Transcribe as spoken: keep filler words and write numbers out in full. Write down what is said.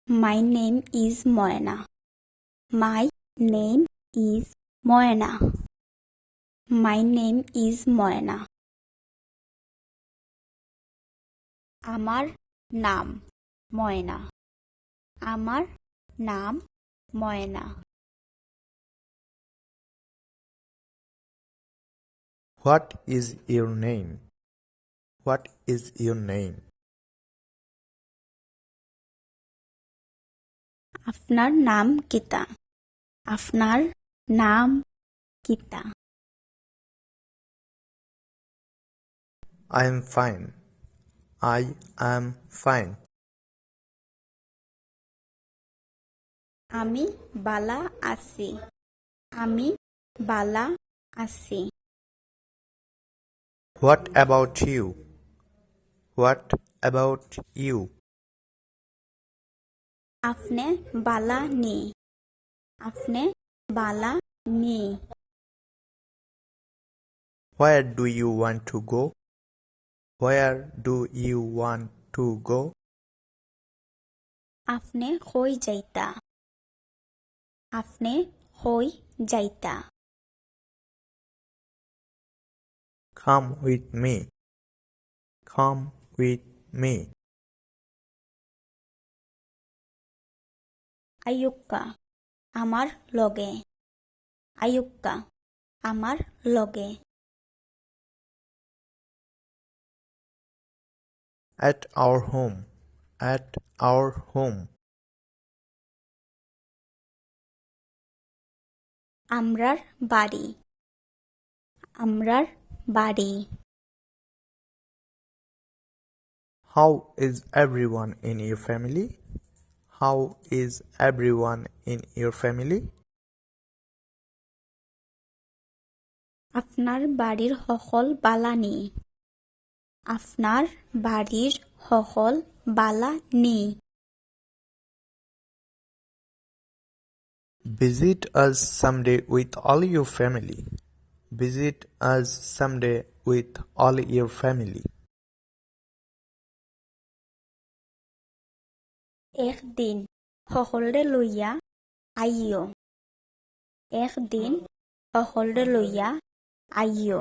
My name is Moena. My name is Moena. My name is Moena. আমার নাম ময়না। আমার নাম ময়না। What is your name? What is your name? আপনার নাম কিতা? আপনার নাম কিতা? I am fine. I am fine. আমি বালা আছি। আমি বালা আছি। What about you? What about you? আপনে বালা নি? আপনে বালা নি? Where do you want to go? Where do you want to go? আপনে কই যাইতা? আপনে কই যাইতা? Come with me. Come with me. আইউক্কা, আমার লগে। আইউক্কা, আমার লগে। At our home. At our home. আমরার বাড়ি। আমরার বাড়ি। How is everyone in your family? How is everyone in your family? আপনার বাড়ির হকল বালা নি? আপনার বাড়ির হকল বালা নি? Visit us someday with all your family. Visit us someday with all your family. একদিন হকলরে লইয়া আইও। একদিন হকলরে লইয়া আইও।